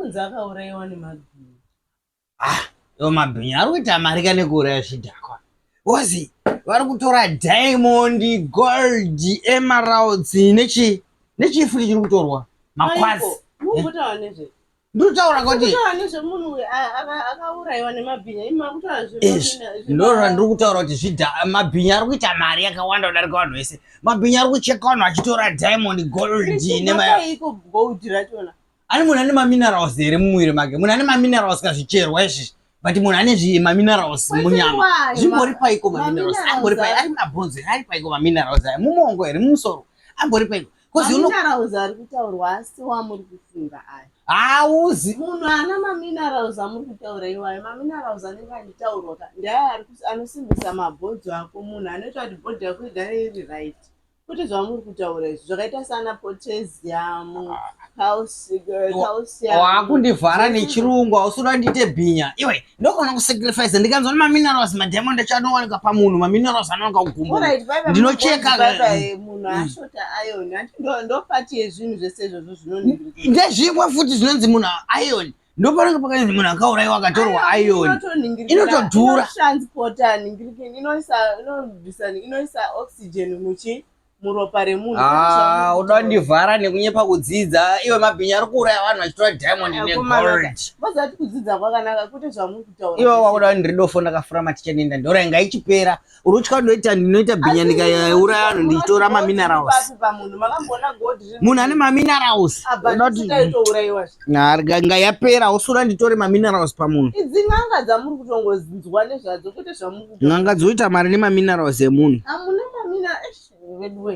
kunzi akaurayiwa nemabhinya. Ah, iwo mabhinya ari kuita mari ka nekuuraya zvidhakwa. Wozi vari kutora diamond, gold, emeralds nechi nechi futi chiri kutorwa makwazi. Mukutaura nezve. Ndikutaura kuti Kutaura nezvemunhu uyu akaurayiwa nemabhinya. Imi makutaura izvi ndo zvandiri kutaura kuti zvidha mabhinya ari kuita mari yakawanda kudarika vanhu vese. Mabhinya ari kucheka vanhu vachitora diamond, gold nema iko gold rachona. Ani munhu ane maminerals here mumuviri make? Munhu ane maminerals kazvicherwa izvi, but munhu ane maminerals munyama zvimbori paiko maminerals? Ambori pai? Ari mabhonzo here? Ari paiko maminerals aya? Mumongo here? Mumusoro? Ambori paiko? Cause uno Maminerals ari kutaurwa asi wamuri kufunga aya. Hauzi Munhu ana maminerals amuri kutaura iwayo, maminerals anenge achitaurwa ka ndeaya anosimbisa mabhonzo ako, munhu anoita kuti body yako igare iri right. Kwete zvamuri kutaura izvi zvakaita sana potassium, calcium. Wakundivhara nechirungu, hausi ndiite bhinya iwe. Ndokona kusacrifice ndikanzwa nemaminerals, madiamond acho anowanika pamunhu, maminerals anowanika kugumbo. Alright, bye bye. Ndinocheka. Bye bye, munhu ashota iron. Hanti ndo part yezvinhu zvese izvozvo zvinoningirika. Ndezvimwe futi zvinonzi munhu iron, ndopanenge pakanzi munhu akaurayiwa akatorwa iron. Inotodhura. Transporta ningirikini, inoisa, inobvisa, inoisa oxygen muchi muropa remunhu. Ah, unoda ndivhara nekunyepa kudzidza iwe. Mabhinya ari kuuraya vanhu vachitora diamond negold. Vazati kudzidza kwakanaka, kwete zvamuri kutaura. Iwe wakuda ndiri dofo, ndakafura maticha nenda ndora ngaichipera. Urutya ndoita, ndinoita bhinya ndikauraya vanhu ndichitora maminerals. Papi pamunhu makamboona gold riri? Munhu ane maminerals. Apa tisikaitourayiwa. Ngayapera, usura nditore maminerals pamunhu. Idzi n'anga dzamuri kutongonzwa nezvadzo, kwete zvamuri kutaura. N'anga dzoita mari nemaminerals emunhu. Hamuna mamina veduwe.